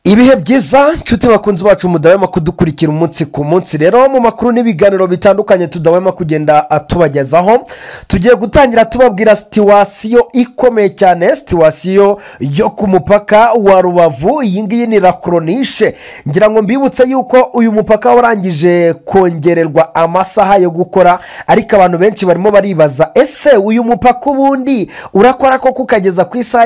Ibihe byiza nshuti bakunzi bacu mudahwema kudukurikira umunsi ku munsi. Rero mu makuru n'ibiganiro bitandukanye tudahwema kugenda tubagezaho, tugiye gutangira tubabwira situation ikomeye cyane, situation yo ku mupaka wa Rubavu. Iyi ngiyi ni La Corniche. Ngira ngo mbibutse yuko uyu mupaka warangije kongererwa amasaha yo gukora, ariko abantu benshi barimo baribaza ese uyu mupaka ubundi urakora koko ukageza ku isaha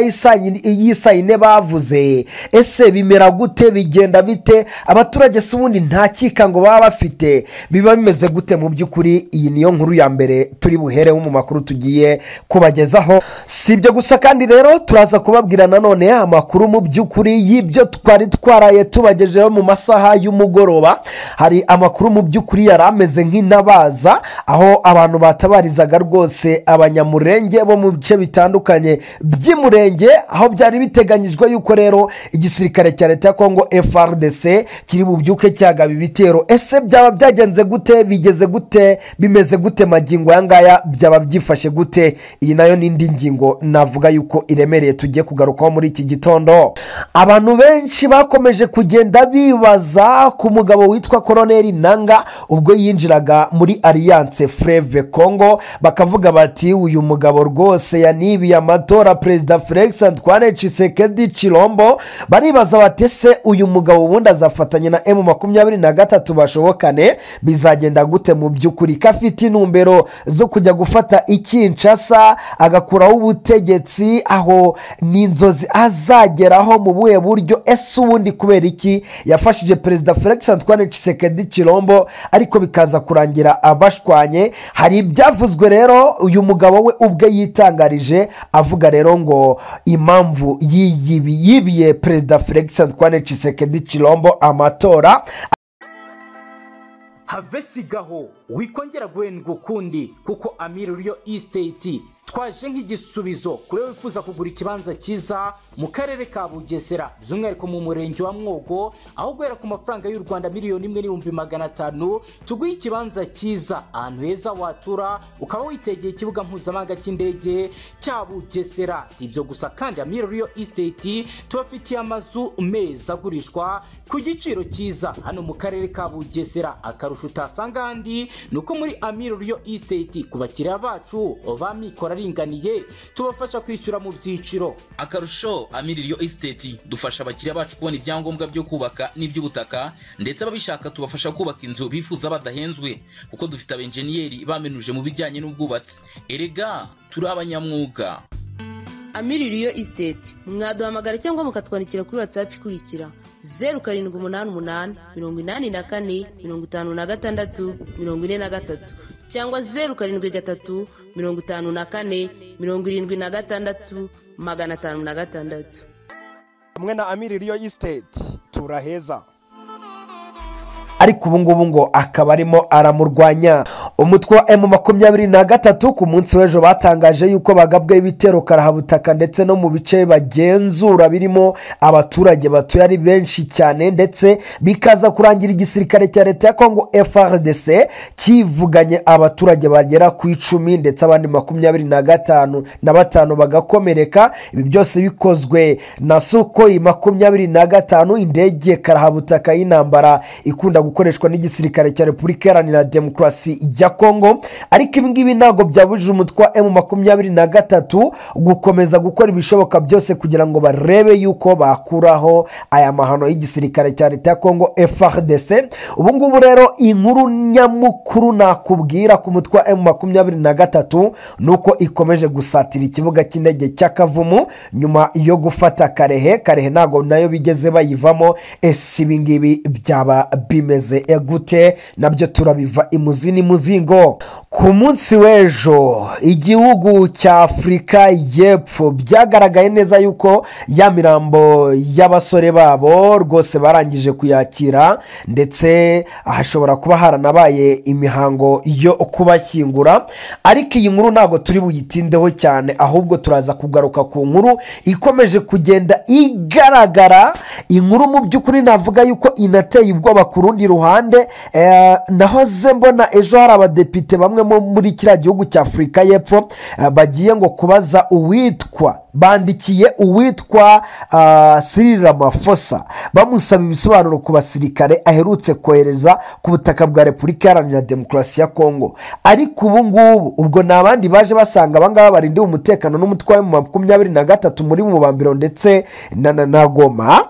y'isaa yine bavuze? Ese bimera gute, bigenda bite? Abaturage se ubundi nta cyikango baba bafite? Biba bimeze gute mu by'ukuri? Iyi niyo nkuru ya mbere turi buhereho mu makuru tugiye kubagezaho. Si ibyo gusa kandi rero turaza kubabwira nanone amakuru mu by'ukuri y'ibyo twari twaraye tubagejeho mu masaha y'umugoroba. Hari amakuru mu by'ukuri yari ameze nk'intabaza, aho abantu batabarizaga rwose abanyamurenge bo mu bice bitandukanye by'Imurenge, aho byari biteganyijwe yuko rero igisirikare cya leta ya Kongo FARDC kiri bubyuke cyagaba ibitero. Ese byaba byagenze gute, bigeze gute, bimeze gute magingo aya ngaya, byaba byifashe gute? Iyi nayo n'indi ngingo navuga yuko iremereye tugiye kugarukaho muri iki gitondo. Abantu benshi bakomeje kugenda bibaza ku mugabo witwa Colonel Nanga ubwo yinjiraga muri Alliance Fleuve Congo, bakavuga bati uyu mugabo rwose yanibiye amatora Perezida Felix Antoine Tshisekedi Tshilombo. Baribaza bati ese uyu mugabo ubundi azafatanya na M23 bashobokane, bizagenda gute mu by'ukuri? Ko afite intumbero zo kujya gufata Kinshasa agakuraho ubutegetsi, aho ni inzozi azageraho mu buhe buryo? Ese ubundi kubera iki yafashije Perezida Felix Antoine Tshisekedi Tshilombo ariko bikaza kurangira abashwanye? Hari ibyavuzwe rero uyu mugabo we ubwe yitangarije avuga rero ngo impamvu yibiye Perezida Felix Antoine Tshisekedi Tshilombo amatora. Have sigaho wikongera guhendwa ukundi, kuko Amiri Real Estate twaje nk'igisubizo kuri wifuza kugura ikibanza cyiza mu karere ka Bugesera, by'umwihariko mu murenge wa Mwogo, aho guhera ku mafaranga y'u Rwanda 1,500,000 tuguhe ikibanza cyiza ahantu heza watura, ukaba witegeye ikibuga mpuzamahanga cy'indege cya Bugesera. Si ibyo gusa kandi Amiri Real Estate tubafitiye amazu meza agurishwa ku giciro cyiza hano mu karere ka Bugesera. Akarusho utasanga ahandi ni uko muri Amiri Real Estate ku bakiriya bacu ba mikoro aringaniye tubafasha kwishyura mu byiciro. Akarusho Amiri Real Estate dufasha abakiriya bacu kubona ibyangombwa byo kubaka n'iby'ubutaka, ndetse ababishaka tubafasha kubaka inzu bifuza badahenzwe, kuko dufite abenjeniyeri bamenuje mu bijyanye n'ubwubatsi. Erega turi abanyamwuga. Amiri Real Estate mwaduhamagara cyangwa mukatwandikira kuri WhatsApp ikurikira 0788 84 56 43 cyangwa 073 54 76 506. Hamwe na Amiri Real Estate turaheza. Ariko ubu ngubu ngo akaba arimo aramurwanya. Umutwe wa M23 ku munsi w'ejo batangaje yuko bagabwe ibitero karahabutaka ndetse no mu bice bagenzura birimo abaturage batuye ari benshi cyane, ndetse bikaza kurangira igisirikare cya leta ya Kongo FARDC kivuganye abaturage bagera ku 10 ndetse abandi 25 na 5 bagakomereka. Ibi byose bikozwe na Sukhoi 25, indege karahabutaka y'intambara ikunda gukoreshwa n'igisirikare cya Repubulika Iharanira Demokarasi ya Kongo. Ariko ibi ngibi ntabwo byabujije umutwe wa M23 gukomeza gukora ibishoboka byose kugira ngo barebe yuko bakuraho aya mahano y'igisirikare cya leta ya Kongo FARDC. Ubu ngubu rero inkuru nyamukuru nakubwira ku mutwe wa M23 nuko ikomeje gusatira ikibuga cy'indege cya Kavumu nyuma yo gufata Karehe. Karehe ntabwo nayo bigeze bayivamo. Ese ibi ngibi byaba bimeze gute? Nabyo turabiva imuzi n'imuzingo. Ku munsi w'ejo igihugu cya Afurika y'Epfo byagaragaye neza yuko ya mirambo y'abasore babo rwose barangije kuyakira, ndetse hashobora kuba haranabaye imihango yo kubashyingura. Ariko iyi nkuru ntabwo turi buyitindeho cyane, ahubwo turaza kugaruka ku nkuru ikomeje kugenda igaragara. Inkuru mu by'ukuri navuga yuko inateye ubwoba ku rundi ruhande. Nahoze mbona ejo hari Abadepite bamwe muri kiriya gihugu cya Afurika y'Epfo bagiye ngo kubaza uwitwa, bandikiye uwitwa Cyril Ramaphosa bamusaba ibisobanuro ku basirikare aherutse kohereza ku butaka bwa Repubulika Iharanira Demokarasi ya Kongo. Ariko ubu ngubu ubwo ni abandi baje basanga abangaba barindiwe umutekano n'umutwe wa M23 muri Mubambiro ndetse na Goma.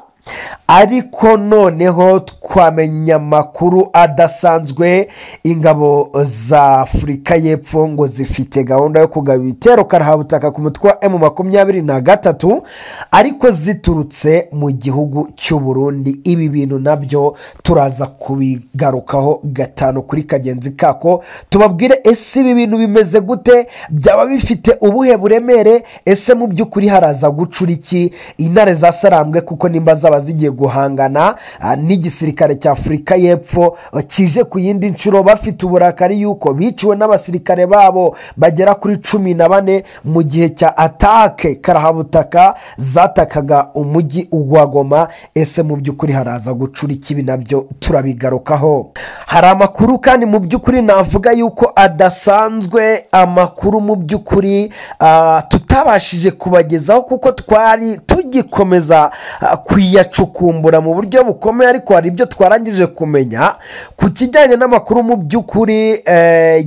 Ariko noneho twamenya amakuru adasanzwe, ingabo za Afurika y'Epfo ngo zifite gahunda yo kugaba ibitero karahabutaka ku mutwe wa M23 ariko ziturutse mu gihugu cy'u Burundi. Ibi bintu nabyo turaza kubigarukaho gatanu kuri kagenzi kako, tubabwire ese ibi bintu bimeze gute, byaba bifite ubuhe buremere, ese mu by'ukuri haraza gucura iki intare za Sarambwe, kuko nimba zaba zigiye guhangana n'igisirikare cya Afurika y'Epfo kije ku yindi nshuro bafite uburakari yuko biciwe n'abasirikare babo bagera kuri 14 mu gihe cya atake karahabutaka zatakaga umujyi wa Goma. Ese mu by'ukuri haraza gucura ikibi? Nabyo turabigarukaho. Hari amakuru kandi mu by'ukuri navuga yuko adasanzwe, amakuru mu by'ukuri tutabashije kubagezaho kuko twari tugikomeza kuyacukumbura mu buryo bukomeye, ariko hari ibyo twarangije kumenya ku kijyanye n'amakuru mu by'ukuri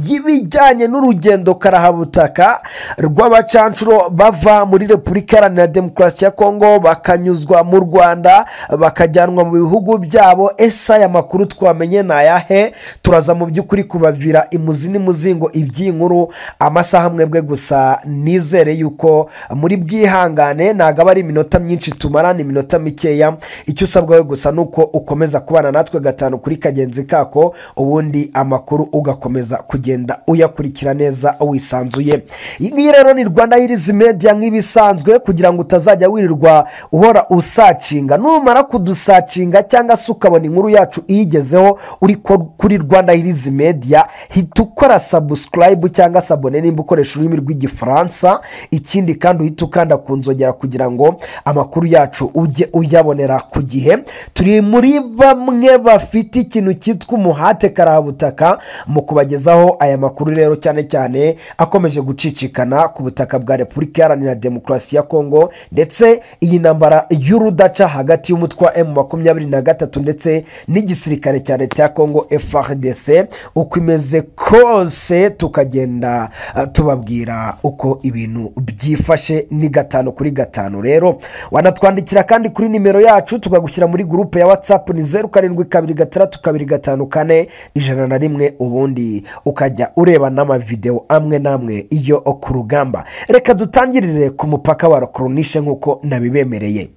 y'ibijyanye n'urugendo karahabutaka rw'abacancuro bava muri Repubulika Iharanira Demokarasi ya Kongo bakanyuzwa mu Rwanda bakajyanwa mu bihugu byabo. Ese aya makuru twamenye ni ayahe? Turaza mu by'ukuri kubavira imuzi n'imuzingo iby'inkuru amasaha mwebwe gusa nizere yuko muri bwihangane, ntabwo aba ari iminota myinshi tumara, ni iminota mikeya. Icyo usabwa we gusa nuko ukomeza kubana natwe gatanu kuri kagenzi kako, ubundi amakuru ugakomeza kugenda uyakurikira neza wisanzuye. Iyi ngiyi rero ni Rwanda Hills Media nk'ibisanzwe, kugira ngo utazajya wirirwa uhora usacinga. Numara kudusacinga cyangwa se ukabona inkuru yacu iyigezeho uri kuri Rwanda Hills Media, hita ukora subscribe cyangwa s'abonner nimba ukoresha ururimi rw'igifaransa. Ikindi kandi uhita ukanda ku nzogera kugira ngo amakuru yacu ujye uyabonera ku gihe. Turi muri bamwe bafite ikintu cyitwa umuhate karahabutaka mu kubagezaho aya makuru rero, cyane cyane akomeje gucicikana ku butaka bwa Repubulika Iharanira Demokarasi ya Kongo, ndetse iyi ntambara y'urudaca hagati y'umutwe wa M23 ndetse n'igisirikare cya leta ya Kongo FARDC uko imeze kose, tukagenda tubabwira uko ibintu byifashe. Ni 5 kuri 5. Rero wanatwandikira kandi kuri nimero yacu tukagushyira muri groupe ya WhatsApp ni 0726254101, ubundi ukajya ureba n'amavideo amwe namwe iyo ku rugamba. Reka dutangirire ku mupaka wa Rokoronishe nkuko nabibemereye.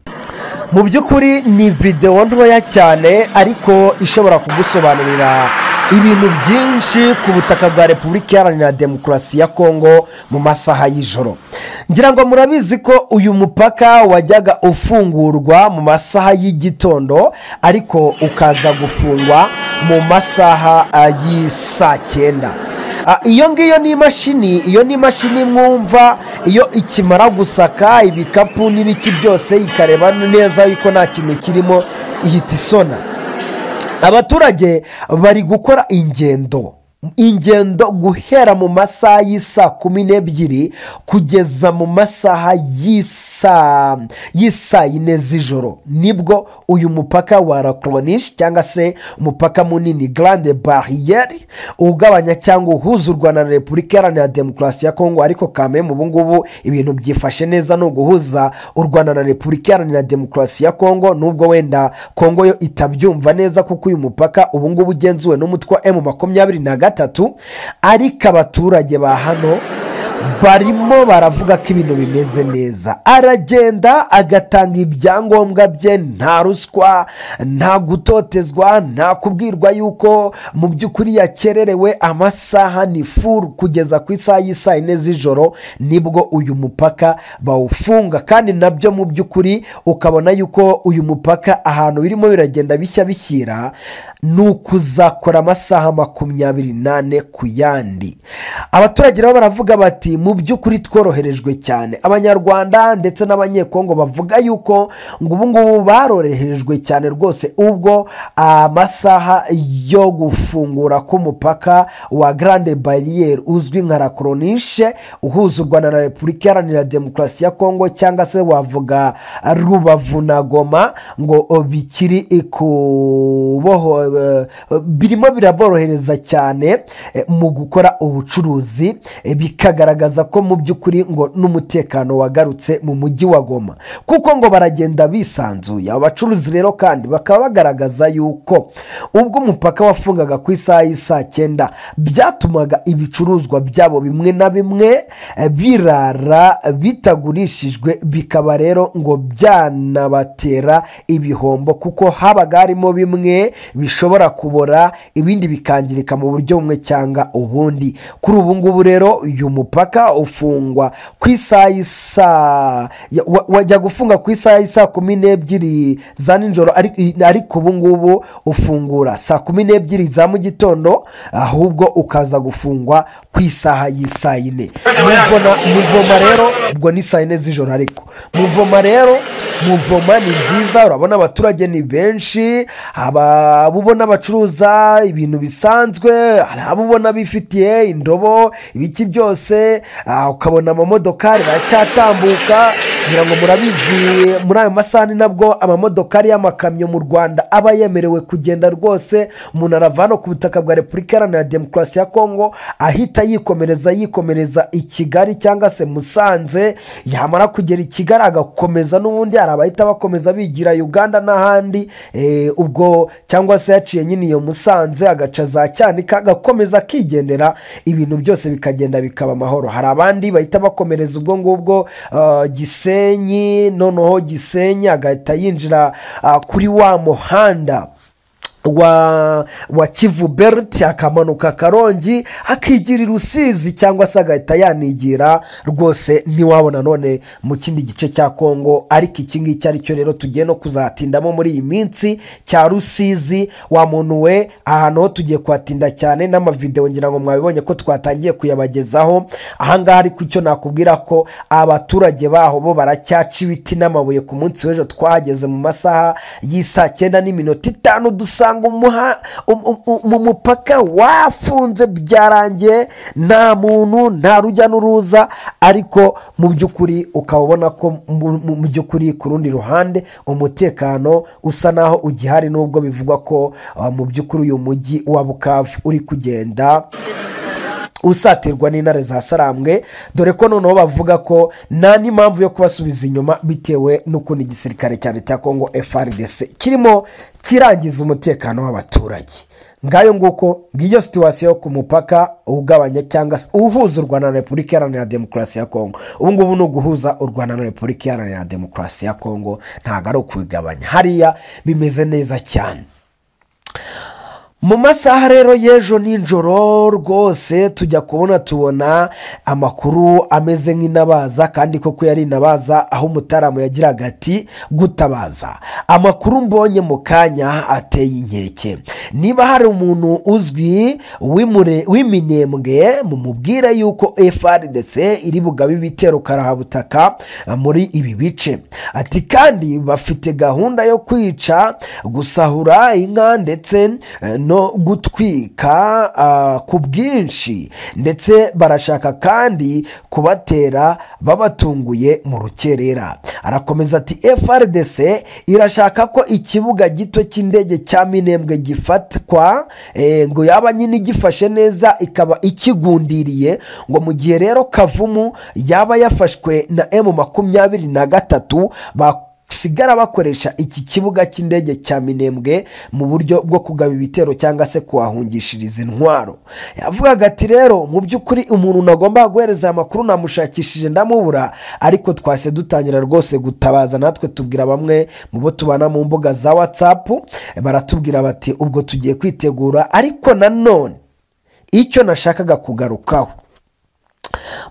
Mu by'ukuri ni video ntoya cyane ariko ishobora kugusobanurira ibintu byinshi ku butaka bwa Repubulika Iharanira Demokarasi ya Kongo mu masaha y'ijoro. Ngira ngo murabizi ko uyu mupaka wajyaga ufungurwa mu masaha y'igitondo ariko ukaza gufungwa mu masaha y'isaa 9. Iyo ngiyo ni imashini, iyo ni imashini mwumva iyo ikimara gusaka ibikapu n'ibiki byose ikareba neza yuko nta kintu kirimo ihita isona. Abaturage bari gukora ingendo guhera mu masaha y'isaa 12 kugeza mu masaha y'isaa 4 z'ijoro, nibwo uyu mupaka wa Rokoronishe cyangwa se umupaka munini Grande Barriere ugabanya cyangwa uhuza u Rwanda na Repubulika Iharanira Demokarasi ya Kongo. Ariko kame mu bungubu ibintu byifashe neza no guhuza u Rwanda na Repubulika Iharanira Demokarasi ya Kongo, nubwo wenda Kongo yo itabyumva neza kuko uyu mupaka ubungubu ugenzuwe n'umutwe wa M23. Ariko abaturage ba hano barimo baravuga ko ibintu bimeze neza. Aragenda agatanga ibyangombwa bye, nta ruswa, nta gutotezwa, nta kubwirwa yuko mu by'ukuri yakererewe. Amasaha ni full kugeza ku isaha y'isaa 4 z'ijoro nibwo uyu mupaka bawufunga. Kandi nabyo mu by'ukuri ukabona yuko uyu mupaka ahantu birimo biragenda bishya bishyira ni ukuzakora amasaha 24 ku yandi. Abaturage nabo baravuga bati Ati mu by'ukuri tworoherejwe cyane. Abanyarwanda ndetse n'Abanyekongo bavuga yuko ngo ubu ngubu baroroherejwe cyane rwose ubwo amasaha yo gufungura k'umupaka wa Grande Barriere uzwi nka La Corniche uhuza u Rwanda na Repubulika Iharanira Demokarasi ya Kongo, cyangwa se wavuga Rubavu na Goma, ngo bikiri kuboho birimo biraborohereza cyane mu gukora ubucuruzi, bikagaragaza ko mu by'ukuri ngo n'umutekano wagarutse mu mujyi wa Goma, kuko ngo baragenda bisanzuye. Abacuruzi rero kandi bakaba bagaragaza yuko ubwo umupaka wafungaga ku isaha y'isaa 9 byatumaga ibicuruzwa byabo bimwe na bimwe birara bitagurishijwe, bikaba rero ngo byanabatera ibihombo, kuko habaga harimo bimwe bishobora kubora ibindi bikangirika mu buryo bumwe cyangwa ubundi. Kuri ubu ngubu rero uyu mupaka ufungwa ku isaha y'isaa, wajya gufunga ku isaha y'isaa 12 za nijoro, ariko ubu ngubu ufungura saa 12 za mu gitondo, ahubwo ukaza gufungwa ku isaha y'isaa 4. Muvoma rero ubwo ni saa 4 z'ijoro, ariko muvoma rero, muvoma ni nziza, urabona abaturage ni benshi, abubona bacuruza ibintu bisanzwe, hari abubona bifitiye indobo ibiki byose, ukabona amamodokari baracyatambuka. Ngira ngo murabizi muri ayo masaha ni nabwo amamodokari y'amakamyo mu Rwanda aba yemerewe kugenda rwose. Umuntu arava hano ku butaka bwa Repubulika Iharanira Demokarasi ya Kongo ahita yikomereza i Kigali cyangwa se Musanze, yamara kugera i Kigali agakomeza n'ubundi, hari abahita bakomeza bigira Uganda n'ahandi, ubwo cyangwa se yaciye nyine iyo Musanze agaca za Cyanika agakomeza akigendera, ibintu byose bikagenda bikaba amahoro. Hari abandi bahita bakomereza ubwo ngubwo Gisenyi, noneho Gisenyi agahita yinjira kuri wa muhanda wa Kivu Belt akamanuka Karongi akigira Rusizi, cyangwa se agahita yanigira rwose ntiwabona none mu kindi gice cya Kongo. Ariko iki ngiki ari cyo rero tugiye no kuzatindamo muri iyi minsi cya Rusizi, wa muntu we, ahantu ho tugiye kuhatinda cyane n'amavideo ngira ngo mwabibonye ko twatangiye kuyabagezaho ahangaha. Ariko icyo nakubwira ko abaturage baho bo baracyaca ibiti n'amabuye. Ku munsi w'ejo twahageze mu masaha y'isaa 9:05 dusanga mu mupaka wafunze byarangiye, nta muntu, nta rujya n'uruza, ariko mu by'ukuri ukaba ubona ko mu by'ukuri ku rundi ruhande umutekano usa naho ugihari, nubwo bivugwa ko mu by'ukuri uyu mujyi wa Bukavu uri kugenda usatirwa n'intare za Sarambwe, dore ko noneho bavuga ko nta n'impamvu yo kubasubiza inyuma bitewe n'ukuntu igisirikare cya leta ya Kongo FARDC kirimo kirangiza umutekano w'abaturage. Ngayo nguko ngiyo situation ku mupaka ugabanya cyangwa se uhuza u Rwanda na Repubulika Iharanira Demokarasi ya Kongo. Ubu ngubu ni uguhuza u Rwanda na Repubulika Iharanira Demokarasi ya Kongo, ntago ari ukubigabanya. Hariya bimeze neza cyane. Mu masaha rero y'ejo nijoro rwose tujya kubona tubona amakuru ameze nk'inabaza, kandi koko yari inabaza, aho umutaramu yagiraga ati gutabaza. Amakuru mbonye mu kanya ateye inkeke. Niba hari umuntu uzwi w'iminembwe mumubwire yuko FARDC iri bugabe ibitero karahabutaka muri ibi bice. Ati kandi bafite gahunda yo kwica, gusahura inka ndetse no gutwika ku bwinshi, ndetse barashaka kandi kubatera babatunguye mu rukerera. Arakomeza ati FARDC irashaka ko ikibuga gito cy'indege cya Minembwe gifatwa, ngo yaba nyine gifashe neza ikaba ikigundiriye, ngo mu gihe rero Kavumu yaba yafashwe na M23 sigara bakoresha iki kibuga cy'indege cya Minembwe mu buryo bwo kugaba ibitero cyangwa se kuhahungishiriza intwaro. Yavugaga ati rero mu by'ukuri umuntu nagomba guhereza amakuru namushakishije ndamubura, ariko twase dutangira rwose gutabaza natwe tubwira bamwe mu bo tubana mu mbuga za WhatsApp, baratubwira bati ubwo tugiye kwitegura. Ariko nanone icyo nashakaga kugarukaho,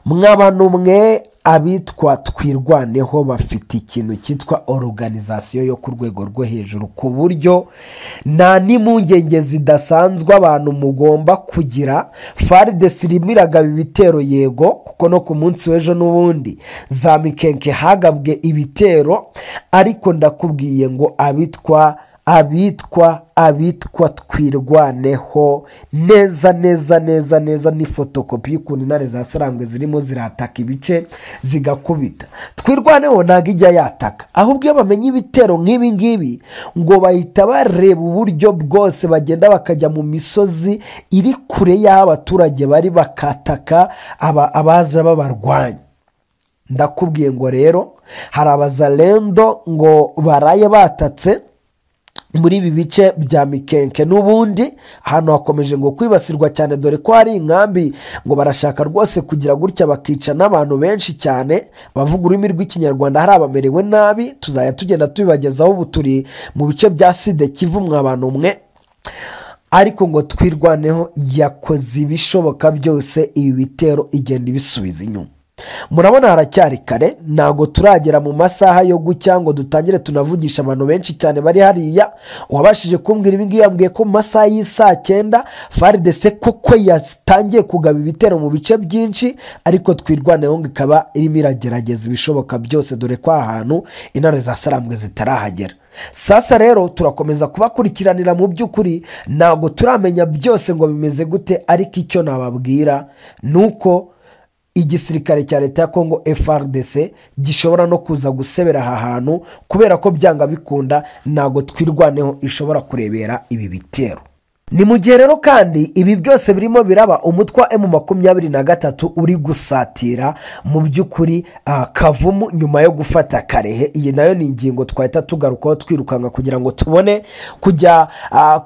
Mw'abantu mwe, abitwa Twirwaneho bafite ikintu cyitwa organisation yo ku rwego rwo hejuru, ku buryo nta n'impungenge zidasanzwe abantu mugomba kugira. FARDC irimo iragaba ibitero, yego, kuko no ku munsi w'ejo n'ubundi za Mikenke hagabwe ibitero, ariko ndakubwiye ngo abitwa Twirwaneho neza neza neza neza ni fotokopi y'ukuntu intare za Sarambwe zirimo zirataka ibice zigakubita. Twirwaneho ntabwo ijya yataka, ahubwo iyo bamenye ibitero nk'ibi ngibi ngo bahita bareba uburyo bwose bagenda bakajya mu misozi iri kure y'aho abaturage bari, bakataka abaza babarwanya. Ndakubwiye ngo rero hari abazalendo ngo baraye batatse muri ibi bice bya Mikenke n'ubundi ahantu hakomeje ngo kwibasirwa cyane, dore ko hari inkambi ngo barashaka rwose kugira gutya bakica n'abantu benshi cyane bavuga ururimi rw'Ikinyarwanda, hari abamerewe nabi, tuzajya tugenda tubibagezaho. Ubu turi mu bice bya Sud Kivu mwa bantu mwe, ariko ngo Twirwaneho yakoze ibishoboka byose, ibi bitero igenda ibisubiza inyuma. Murabona haracyari kare, ntabwo turagera mu masaha yo gucya ngo dutangire tunavugisha abantu benshi cyane bari hariya. Uwabashije kumbwira ibi ngibi yambwiye ko mu masaha y'isaa 9 FARDC koko yatangiye kugaba ibitero mu bice byinshi, ariko Twirwaneho ngo ikaba irimo iragerageza ibishoboka byose, dore ko ahantu intare za Sarambwe zitarahagera. Sasa rero turakomeza kubakurikiranira, mu by'ukuri ntabwo turamenya byose ngo bimeze gute, ariko icyo nababwira ni uko igisirikare cya leta ya Kongo FARDC gishobora no kuza gusebera aha hantu, kubera ko byanga bikunda ntabwo Twirwaneho ishobora kurebera ibi bitero. Ni mu gihe rero kandi ibi byose birimo biraba, umutwe wa M23 uri gusatira mu by'ukuri Kavumu nyuma yo gufata Karehe. Iyi nayo ni ingingo twahita tugarukaho twirukanka kugira ngo tubone kujya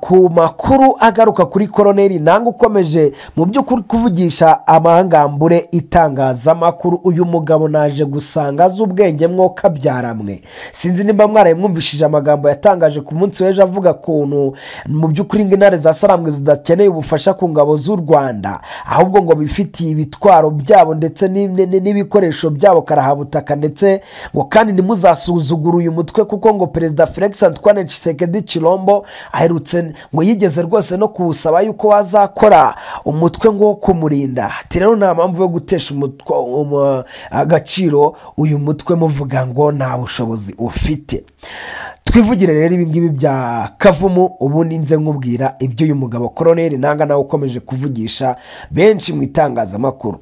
ku makuru agaruka kuri Koroneli Nanga ukomeje mu by'ukuri kuvugisha amangambure itangazamakuru. Uyu mugabo naje gusanga azi ubwenge mwoka byaramwe, sinzi nimba mwaraye mwumvishije amagambo yatangaje ku munsi w'ejo avuga kuntu mu by'ukuri ngo intare za Sarambwe zidakeneye ubufasha ku ngabo z'u Rwanda, ahubwo ngo bifitiye ibitwaro byabo ndetse n'ibikoresho byabo karahabutaka, ndetse ngo kandi ntimuzasuzugure uyu mutwe kuko ngo Perezida Felix Antoine Tshisekedi Chilombo aherutse ngo yigeze rwose no kuwusaba yuko wazakora umutwe ngo wo kumurinda. Ati rero nta mpamvu yo gutesha umutwe agaciro uyu mutwe muvuga ngo nta bushobozi ufite. Twivugire rero ibi ngibi bya Kavumu, ubundi nze nkubwira ibyo uyu mugabo Koroneli Nanga nawe ukomeje kuvugisha benshi mu itangazamakuru.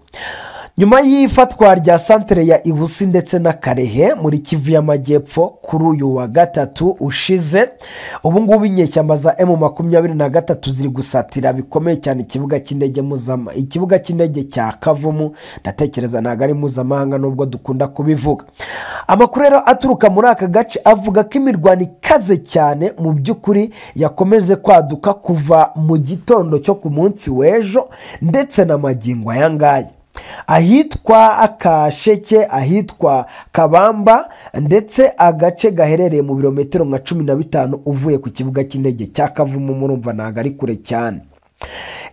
Nyuma y'ifatwa rya santere ya Ihusi ndetse na Karehe muri Kivu y'Amajyepfo kuri uyu wa gatatu ushize, ubu ngubu inyeshyamba za M23 ziri gusatira bikomeye cyane ikibuga cy'indege ikibuga cy'indege cya Kavumu. Ndatekereza ntabwo ari mpuzamahanga nubwo dukunda kubivuga. Amakuru rero aturuka muri aka gace avuga ko imirwano ikaze cyane mu by'ukuri yakomeje kwaduka kuva mu gitondo cyo ku munsi w'ejo ndetse na magingo aya ngaya, ahitwa Akasheke, ahitwa Kabamba, ndetse agace gaherereye mu birometero nka 15 uvuye ku kibuga cy'indege cya Kavumu. Murumva ntabwo ari kure cyane.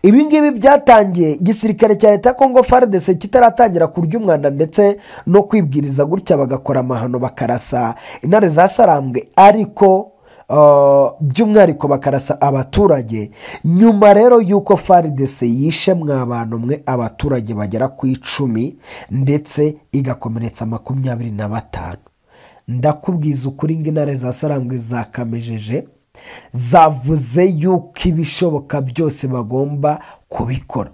Ibi ngibi byatangiye igisirikare cya leta ya Kongo FARDC kitaratangira kurya umwanda ndetse no kwibwiriza gutya bagakora amahano bakarasa intare za Sarambwe, ariko by'umwihariko bakarasa abaturage. Nyuma rero y'uko FARDC yishe mwa bantu mwe abaturage bagera ku 10 ndetse igakomeretsa 25, ndakubwiza ukuri ngo intare za Sarambwe zakamejeje, zavuze yuko ibishoboka byose bagomba kubikora.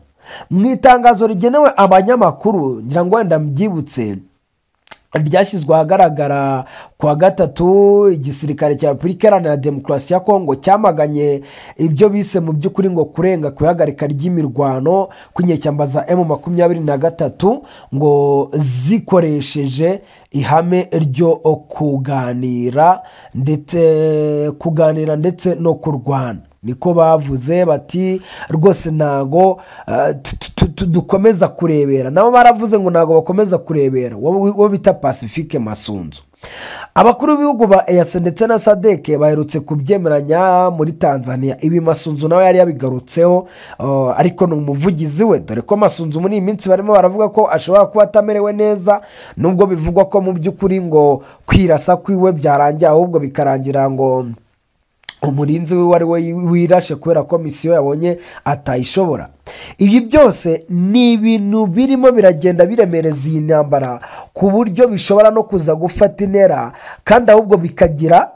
Mu itangazo rigenewe abanyamakuru, ngira ngo wenda mbyibutse, ryashyizwe ahagaragara kuwa gatatu, igisirikare cya Repubulika Iharanira Demokarasi ya Kongo cyamaganye ibyo bise mu by'ukuri ngo kurenga ku ihagarika ry'imirwano ku inyeshyamba za M23 ngo zikoresheje ihame ryo kuganira ndetse no kurwana. Niko bavuze bati rwose ntago dukomeza kurebera. Nabo baravuze ngo ntago bakomeza kurebera, wo bita Pacifique Masunzu. Abakuru b'ibihugu ba EAC ndetse na SADC baherutse kubyemeranya muri Tanzania. Ibi Masunzu nawe yari yabigarutseho, ariko ni umuvugizi we, dore ko Masunzu muri iyi minsi barimo baravuga ko ashobora kuba atamerewe neza, nubwo bivugwa ko mu by'ukuri ngo kwirasa kwiwe byarangiye, ahubwo bikarangira ngo umurinzi we wari we wirashe kubera ko misiyo yabonye atayishobora. Ibi byose ni ibintu birimo biragenda biremereza iyi ntambara ku buryo bishobora no kuza gufata intera, kandi ahubwo bikagira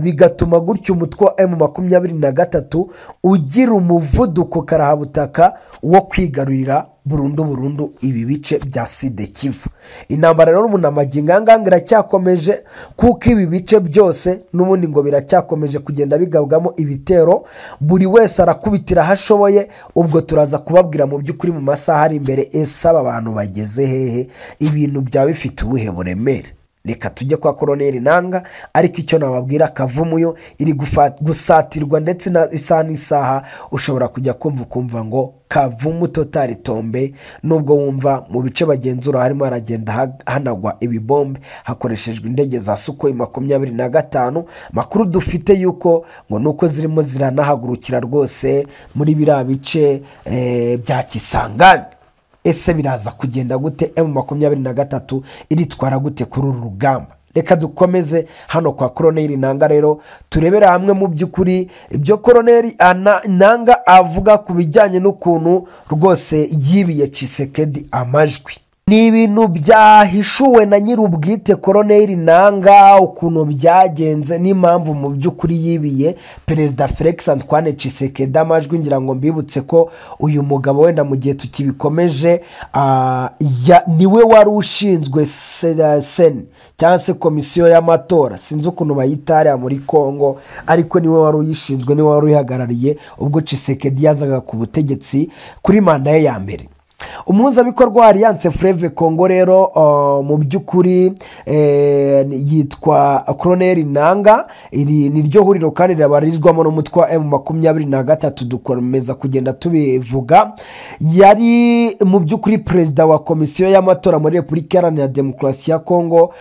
bigatuma gutyo umutwe wa M23 ugira umuvuduko karahabutaka wo kwigarurira burundu burundu ibi bice bya Sud Kivu. Intambara rero umunamagingo aya iracyakomeje, kuko ibi bice byose n'ubundi ngo biracyakomeje kugenda bigabwamo ibitero, buri wese arakubitira aho ashoboye. Ubwo turaza kubabwira mu by'ukuri mu masaha ari imbere ese aba bantu bageze hehe, ibintu byaba bifite ubuhe buremere. Reka tujye kwa Koroneli Nanga, ariko icyo nababwira Kavumu iri gusatirwa ndetse na isaha n'isaha ushobora kujya kumva ukumva ngo Kavumu totari tombe, nubwo wumva mu bice bagenzura harimo haragenda hanagwa ibibombe hakoreshejwe indege za Sukhoi 25. Makuru dufite yuko ngo nuko zirimo ziranahagurukira rwose muri biriya bice bya Kisangani. Ese biraza kugenda gute? M23 iritwara gute kuri uru rugamba? Reka dukomeze hano kwa Koroneli Nanga rero turebera hamwe mu by'ukuri ibyo Koroneli Nanga avuga ku bijyanye n'ukuntu rwose yibiye Tshisekedi amajwi. Ni ibintu byahishuwe na nyir'ubwite Koroneli Nanga ukuntu byagenze n'impamvu mu by'ukuri yibiye Perezida Felix Antoine Tshisekedi amajwi. Ngira ngo mbibutse ko uyu mugabo wenda mu gihe tukibikomeje niwe wari ushinzwe seni cyangwa se komisiyo y'amatora, sinzi ukuntu bayita hariya muri Kongo, ariko niwe wari uyishinzwe, niwe wari uyihagarariye ubwo Tshisekedi yazaga ku butegetsi kuri manda ye ya mbere. Umuhuzabikorwa wa Alliance Fleuve Congo rero mu by'ukuri yitwa Koroneli Nanga. Iri ni ryo huriro kandi rirabarizwamo n'umutwe wa M23, dukomeza kugenda tubivuga. Yari mu by'ukuri perezida wa komisiyo y'amatora muri Repubulika Iharanira Demokarasi ya Kongo.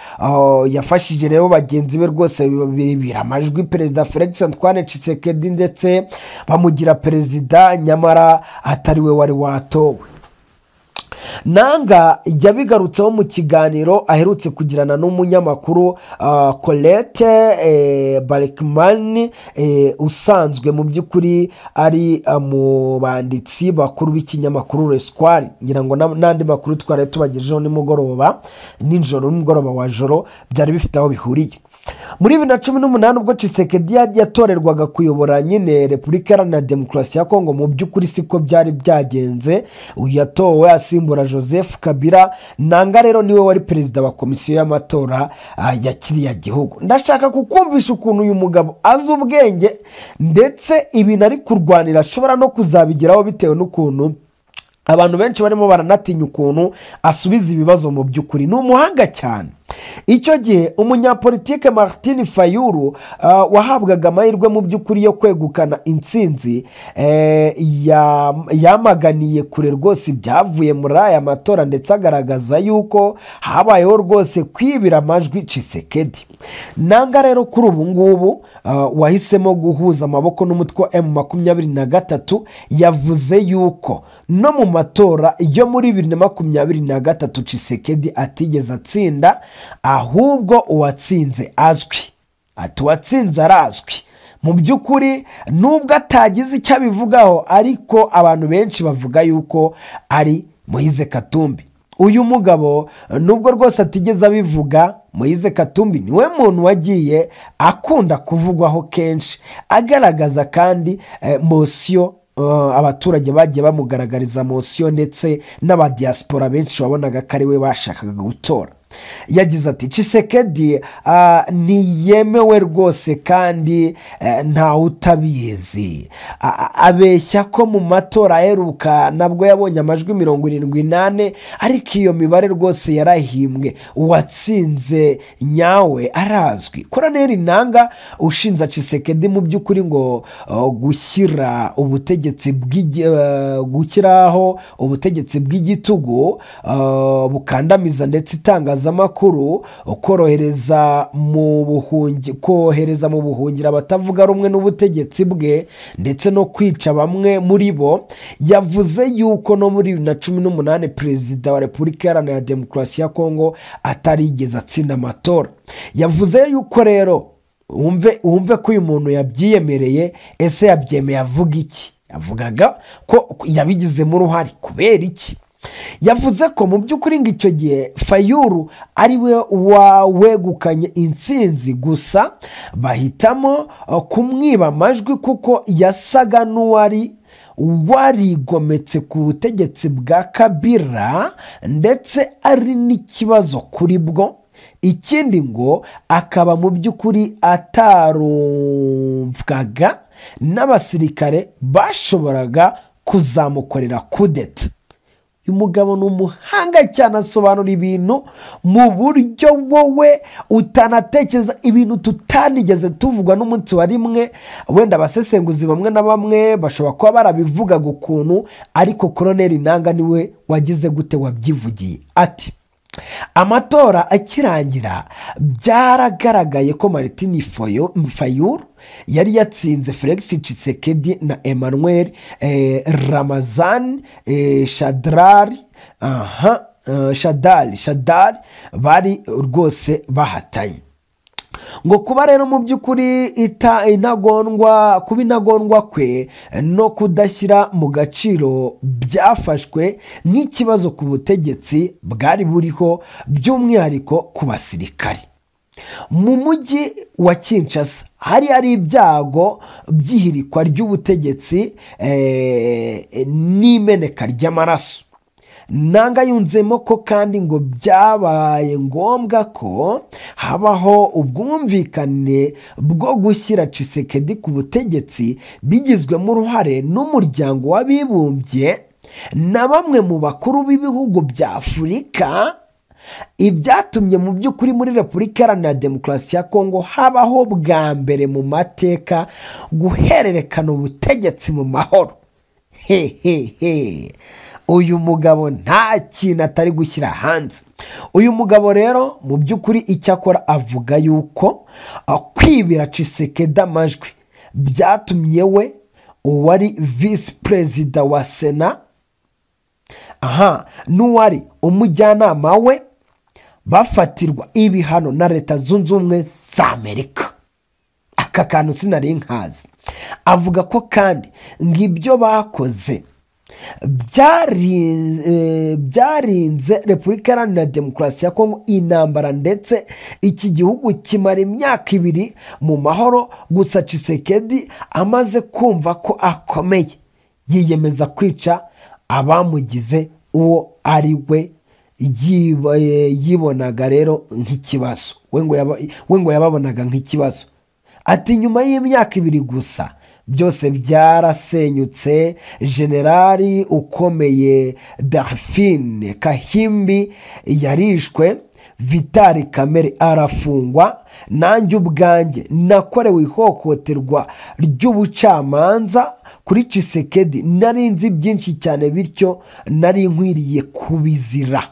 Yafashije rero bagenzi be rwose bibira amajwi Perezida Felix Antoine Tshisekedi ndetse bamugira perezida, nyamara atari we wari watowe. Nanga yabigarutseho mu kiganiro aherutse kugirana n'umunyamakuru Colette Barekman, usanzwe mu by'ukuri ari mu banditsi bakuru b'ikinyamakuru Le Soir. Ngira ngo n'andi makuru twari tubagejeho nimugoroba, nijoro, nimugoroba wa joro, byari bifite aho bihuriye. Muri 2018 ubwo Tshisekedi yatorerwaga kuyobora nyine Repubulika Iharanira Demokarasi ya Kongo, mu by'ukuri siko byari byagenze. Yatowe asimbura Joseph Kabila. Nanga rero niwe wari perezida wa komisiyo y'amatora ya kiriya gihugu. Ndashaka kukumvisha ukuntu uyu mugabo azi ubwenge, ndetse ibintu ari kurwanira ashobora no kuzabigeraho bitewe n'ukuntu abantu benshi barimo baranatinya ukuntu asubiza ibibazo. Mu by'ukuri ni umuhanga cyane. Icyo gihe umunyapolitike Martin Fayulu wahabwaga amahirwe mu by'ukuri yo kwegukana intsinzi, yamaganiye kure rwose ibyavuye muri aya matora, ndetse agaragaza yuko habayeho rwose kwibira amajwi Tshisekedi. Nanga rero kuri ubu ngubu wahisemo guhuza amaboko n'umutwe wa M23, yavuze yuko no mu matora yo muri 2023 Tshisekedi atigeze atsinda, ahubwo uwatsinze azwi. Ati uwatsinze arazwi. Mu by'ukuri nubwo atagize icyo abivugaho, ariko abantu benshi bavuga yuko ari Moise Katumbi. Uyu mugabo nubwo rwose atigeze abivuga, Moise Katumbi niwe muntu wagiye akunda kuvugwaho kenshi, agaragaza kandi mosiyo abaturage bagiye bamugaragariza mosiyo, ndetse n'abadiaspora benshi wabonaga ko ari we bashakaga gutora. Yagize ati Tshisekedi ntiyemewe rwose kandi ntawe utabizi. Abeshya ko mu matora aheruka nabwo yabonye amajwi 74, ariko iyo mibare rwose yarahimbwe, uwatsinze nyawe arazwi. Koroneli Nanga ushinja Tshisekedi mu by'ukuri ngo gushyira ubutegetsi gushyiraho ubutegetsi bw'igitugu bukandamiza ndetse n'itangazamakuru, korohereza mu buhungi, kohereza mu buhungiro abatavuga rumwe n'ubutegetsi bwe ndetse no kwica bamwe muri bo. Yavuze yuko no muri 2018 perezida wa Repubulika Iharanira Demokarasi ya Kongo atarigeze atsinda amatora. Yavuze yuko rero wumve ko uyu muntu yabyiyemereye. Ese yabyemeye avuga iki? Yavugaga ko yabigizemo uruhare kubera iki? Yavuze ko mu by'ukuri ngo icyo gihe Fayulu ari we wegukanye intsinzi, gusa bahitamo kumwiba amajwi kuko yasaga n'uwari warigometse ku butegetsi bwa Kabila ndetse ari n'ikibazo kuri bwo. Ikindi ngo akaba mu by'ukuri atarumvwaga n'abasirikare bashoboraga kuzamukorera kudeta. Uyu mugabo ni umuhanga cyane, asobanura ibintu mu buryo wowe utanatekereza, ibintu tutanigeze tuvuga n'umunsi wa rimwe. Wenda abasesenguzi bamwe na bamwe bashobora kuba barabivugaga ukuntu, ariko Koloneli Nanga niwe wagize gute wabyivugiye. Ati amatora akirangira byaragaragaye ko Martin Fayulu yari yatsinze Felix Tshisekedi na Emmanuel Ramazan Shadari bari rwose bahatanye. Ngo kuba rero mu by'ukuri intagondwa, kuba intagondwa kwe no kudashyira mu gaciro byafashwe nk'ikibazo ku butegetsi bwari buriho, by'umwihariko ku basirikari. Mu mujyi wa Kinshasa hari ibyago by'ihirikwa ry'ubutegetsi n'imeneka ry'amaraso. Nanga yunzemo ko kandi ngo byabaye ngombwa ko habaho ubwumvikane bwo gushyira Tshisekedi ku butegetsi bigizwemo uruhare n'umuryango w'abibumbye na bamwe mu bakuru b'ibihugu bya Afurika, ibyatumye mu by'ukuri muri Repubulika Iharanira Demokarasi ya Kongo habaho bwa mbere mu mateka guhererekana ubutegetsi mu mahoro. Hehehe, uyu mugabo nta kintu atari gushyira hanze. Uyu mugabo rero mu by'ukuri icyakora avuga yuko kwibira Tshisekedi amajwi byatumye we uwari visi perezida wa Sena n'uwari umujyanama we bafatirwa ibihano na Leta Zunze Ubumwe za Amerika. Aka kantu sinari nkazi. Avuga ko kandi ngo ibyo bakoze byarinze Repubulika Iharanira Demokarasi ya Kongo intambara, ndetse iki gihugu kimara imyaka 2 mu mahoro. Gusa Tshisekedi amaze kumva ko akomeye yiyemeza kwica abamugize uwo ari we yibonaga rero nk'ikibazo. We ngo yababonaga nk'ikibazo. Ati nyuma y'imyaka 2 gusa byose byarasenyutse. Generali ukomeye Delphine Kahimbi yarishwe, Vitali Kamere arafungwa, nanjye ubwanjye nakorewe ihohoterwa ry'ubucamanza kuri Tshisekedi. Nari nzi byinshi cyane, bityo nari nkwiriye kubizira.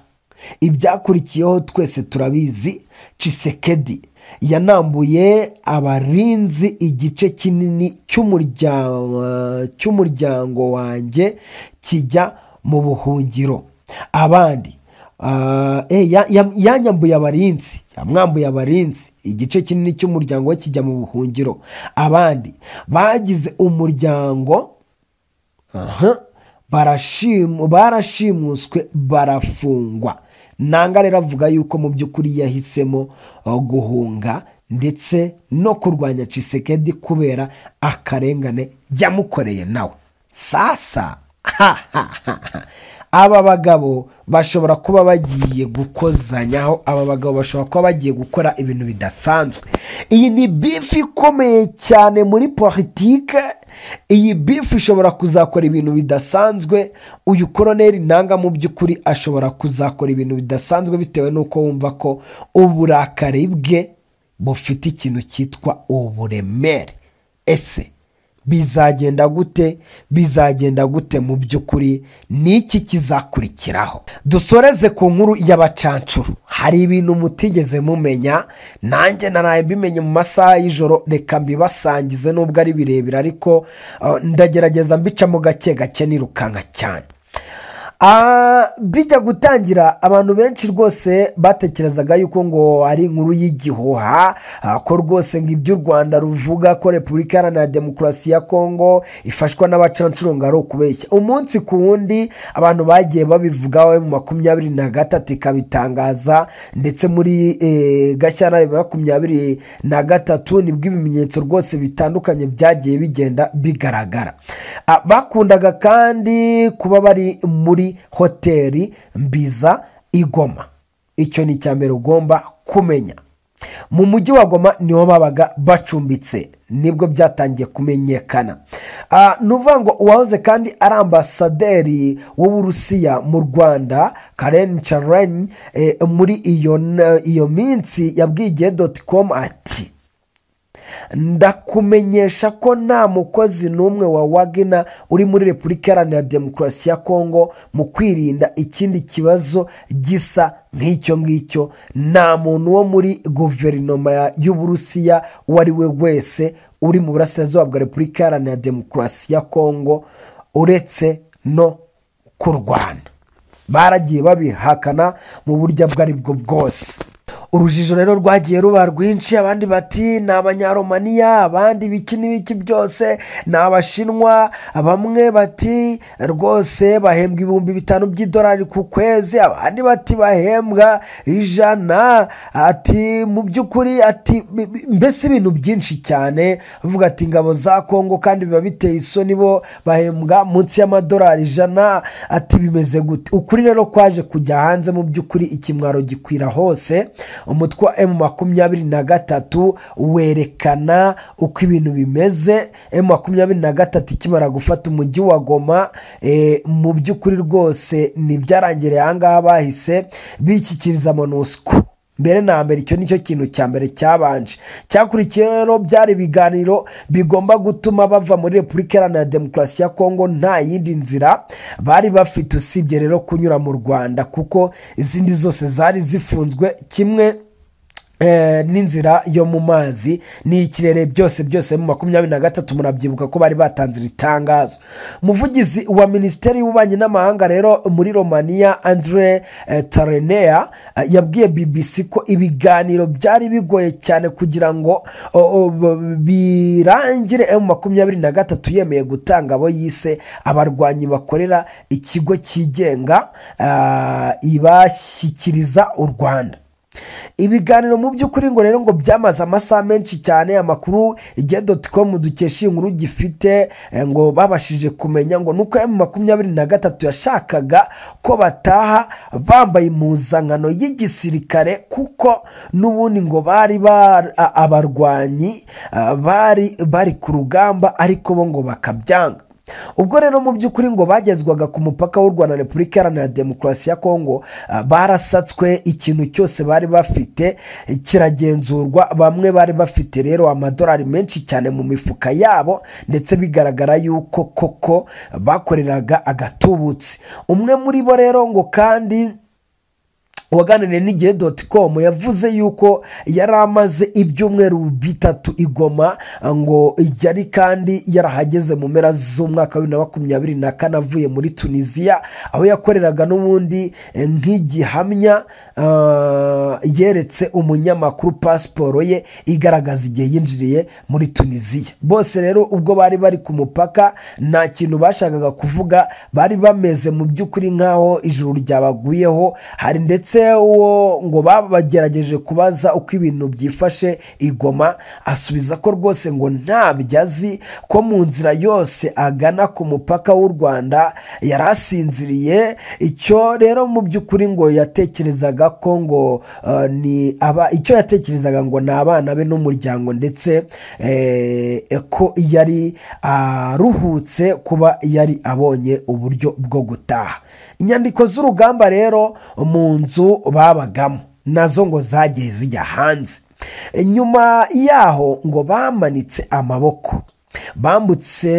Ibyakurikiyeho twese turabizi. Tshisekedi yanambuye abarinzi igice kinini cy'umuryango wanjye kijya mu buhungiro. Abandi yanyambuye abarinzi, yamwambuye abarinzi, igice kinini cy'umuryango we kijya mu buhungiro. Abandi bagize umuryango barashimuswe barafungwa. Nanga rero avuga yuko mu by'ukuri yahisemo guhunga ndetse no kurwanya Tshisekedi kubera akarengane yamukoreye nawe. Sasa aba bagabo bashobora kuba bagiye gukozanyaho, aba bagabo bashobora kuba bagiye gukora ibintu bidasanzwe. Iyi ni bifu ikomeye cyane muri politike. Iyi bifu ishobora kuzakora ibintu bidasanzwe. Uyu Koloneli Nanga mu by'ukuri ashobora kuzakora ibintu bidasanzwe bitewe n'uko wumva ko uburakari bwe bufite ikintu cyitwa uburemere. Ese Bizagenda gute? Bizagenda gute mu by'ukuri? Niki kizakurikiraho? Dusoreze ku nkuru y'abacancuro. Hari ibintu mutigeze mumenya, nanjye naraye mbimenye mu masaha y'ijoro, reka mbibasangize nubwo ari birebire, ariko ndagerageza mbicamo gake gake nirukanka cyane. Bijya gutangira abantu benshi rwose batekerezaga yuko ngo ari inkuru y'igihuha, ko rwose ngo ibyo u Rwanda ruvuga ko Repubulika Iharanira Demokarasi ya Kongo ifashwa n'abacancuro ngo ari ukubeshya. Umunsi ku wundi abantu bagiye babivugaho, mu 23 ikabitangaza, ndetse muri Gashyantare 23 nibwo ibimenyetso rwose bitandukanye byagiye bigenda bigaragara. Bakundaga kandi kuba bari muri hoteli Mbiza i Goma. Icyo ni icya mbere ugomba kumenya. Mu mujyi wa Goma niho babaga bacumbitse, nibwo byatangiye kumenyekana. Nuvuga ngo uwahoze kandi ari ambasaderi w'Uburusiya mu Rwanda Karen Charen, muri iyo minsi yabwiye igihe.com ati: ndakumenyesha ko nta mukozi n'umwe wa Wagner uri muri Repubulika Iharanira Demokarasi ya Kongo mu kwirinda ikindi kibazo gisa nk'icyo ngicyo. Nta muntu wo muri guverinoma y'Uburusiya uwo ari we wese uri mu burasirazuba bwa Repubulika Iharanira Demokarasi ya Kongo uretse no kurwana. Baragiye babihakana mu buryo bwo aribwo bwose. Urujijo rero rwagiye ruba rwinshi, abandi bati ni Abanyaromaniya, abandi biki n'ibiki byose ni Abashinwa, bamwe bati rwose bahembwa 5000 by'idolari ku kwezi, abandi bati bahembwa 100, ati mu by'ukuri ati mbese ibintu byinshi cyane. Bavuga ati ingabo za Kongo kandi biba biteye isoni, bo bahembwa munsi y'amadolari 100, ati bimeze gute? Ukuri rero kwaje kujya hanze mu by'ukuri, ikimwaro gikwira hose. Umutwe wa M23 werekana uko ibintu bimeze. M23 ikimara gufata umujyi wa Goma, mu by'ukuri rwose ntibyarangiriye aha ngaha, bahise bishyikiriza MONUSCO. Mbere na mbere icyo nicyo kintu cya mbere cyabanje. Cyakurikiye rero byari ibiganiro bigomba gutuma bava muri Repubulika Iharanira Demokarasi ya Kongo, nta yindi nzira bari bafite usibye rero kunyura mu Rwanda, kuko izindi zose zari zifunzwe, kimwe n'inzira yo mu mazi n'ikirere, byose byose. Mu 23 murabyibuka ko bari batanze itangazo. Umuvugizi wa Minisiteri y'Ububanyi n'Amahanga rero muri Romania, Andre Tarenea, yabwiye BBC ko ibiganiro byari bigoye cyane kugira ngo birangire M23 yemeye gutanga abo yise abarwanyi bakorera ikigo cyigenga, ibashyikiriza u Rwanda. Ibiganiro mu by'ukuri ngo rero ngo byamaze amasaha menshi cyane. Amakuru igihe.com dukesha inkuru gifite ngo babashije kumenya ngo nuko M23 yashakaga ko bataha bambaye impuzankano y'igisirikare, kuko n'ubundi ngo bari abarwanyi bari ku rugamba, ariko bo ngo bakabyanga. Ubwo rero mu by'ukuri ngo bagezwaga ku mupaka w'u Rwanda Repubulika Iharanira Demokarasi ya Kongo, barasatswe, ikintu cyose bari bafite kiragenzurwa. Bamwe bari bafite rero amadolari menshi cyane mu mifuka yabo, ndetse bigaragara yuko koko bakoreraga agatubutse. Umwe muri bo rero ngo kandi waganiriye n'igihe.com yavuze yuko yari amaze ibyumweru 3 i Goma, ngo yari kandi yarahageze mu mpera z'umwaka wa 2024 avuye muri Tunisia, aho yakoreraga n'ubundi nk'igihamya. Yeretse umunyamakuru pasiporo ye igaragaza igihe yinjiriye muri Tunisia. Bose rero ubwo bari bari ku mupaka nta kintu bashakaga kuvuga, bari bameze mu by'ukuri nkaho ijuru ryabaguyeho. Hari ndetse uwo ngo babagerageje kubaza uko ibintu byifashe i Goma, asubiza ko rwose ngo ntabyo azi, ko mu nzira yose agana ku mupaka w'u Rwanda yarasinziriye. Icyo rero mu by'ukuri ngo yatekerezaga ko ngo ni aba, icyo yatekerezaga ngo ni abana be n'umuryango, ndetse ko yari aruhutse kuba yari abonye uburyo bwo gutaha. Inyandiko z'urugamba rero mu nzu babagamo nazo ngo zagiye zijya hanze. Nyuma yaho ngo bamanitse amaboko. Bambutse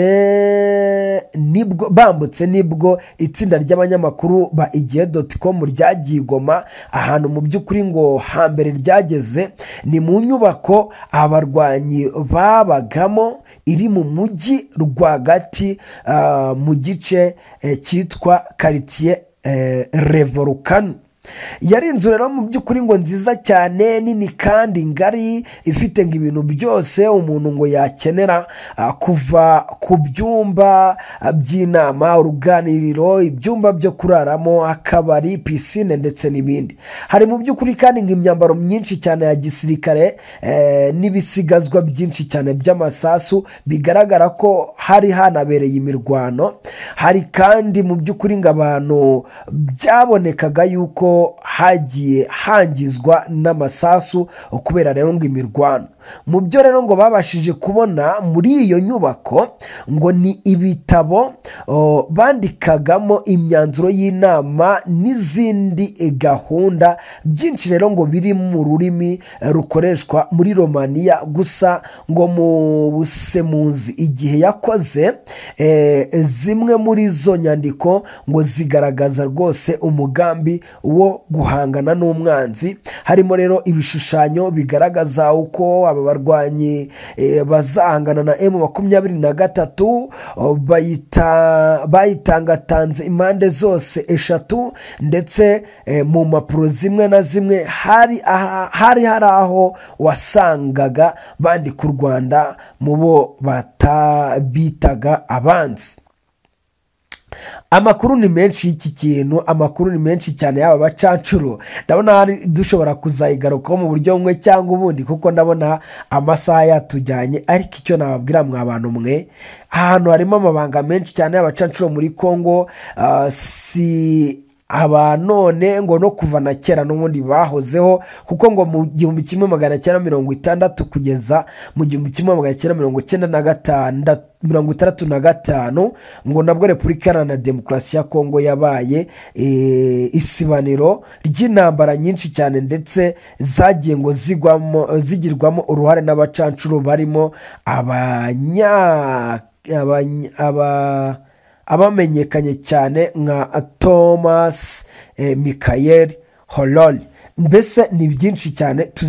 nibwo itsinda ry'abanyamakuru ba igihe.com ryagiye Goma, ahantu mu by'ukuri ngo hambere ryageze ni mu nyubako abarwanyi babagamo iri mu mujyi rwagati, mu gice cyitwa quartier Revolcano. Yari inzu rero mu by'ukuri ngo nziza cyane, nini kandi ngari, ifite ngo ibintu byose umuntu ngo yakenera, kuva ku byumba by'inama, uruganiriro, ibyumba byo kuraramo, akabari, pisine ndetse n'ibindi. Hari mu by'ukuri kandi ngo imyambaro myinshi cyane ya gisirikare, n'ibisigazwa byinshi cyane by'amasasu, bigaragara ko hari hanabereye imirwano. Hari kandi mu by'ukuri ngo abantu byabonekaga yuko hagiye hangizwa n'amasasu kubera rero ngo imirwano. Mu byo rero ngo babashije kubona muri iyo nyubako ngo ni ibitabo bandikagamo imyanzuro y'inama n'izindi gahunda byinshi rero ngo biri mu rurimi rukoreshwa muri Romania gusa. Ngo mu busemuzi igihe yakoze, zimwe muri izo nyandiko ngo zigaragaza rwose umugambi wo guhangana n'umwanzi. Harimo rero ibishushanyo bigaragaza uko aba barwanyi bazahangana na M23, bayitangatanze impande zose eshatu, ndetse mu mpapuro zimwe na zimwe hari hari aho wasangaga bandika u Rwanda mu bo bitaga abanzi. Amakuru ni menshi y'iki kintu, amakuru ni menshi cyane y'aba bacancuro. Ndabona hari dushobora kuzayigarukaho mu buryo bumwe cyangwa ubundi, kuko ndabona amasaha yatujyanye. Ariko icyo nababwira mwa bantu mwe, ahantu harimo amabanga menshi cyane y'abacancuro muri Kongo, si aba none ngo no kuva na kera n'ubundi bahozeho, kuko ngo mu 1960 kugeza mu 1996 65 ngo nabwo Repubulika Iharanira Demokarasi ya Kongo yabaye isibaniro ry'intambara nyinshi cyane, ndetse zagiye ngo zigirwamo uruhare n'abacancuro barimo abamenyekanye cyane nka Thomas Michael Hololi. Mbese ni byinshi cyane.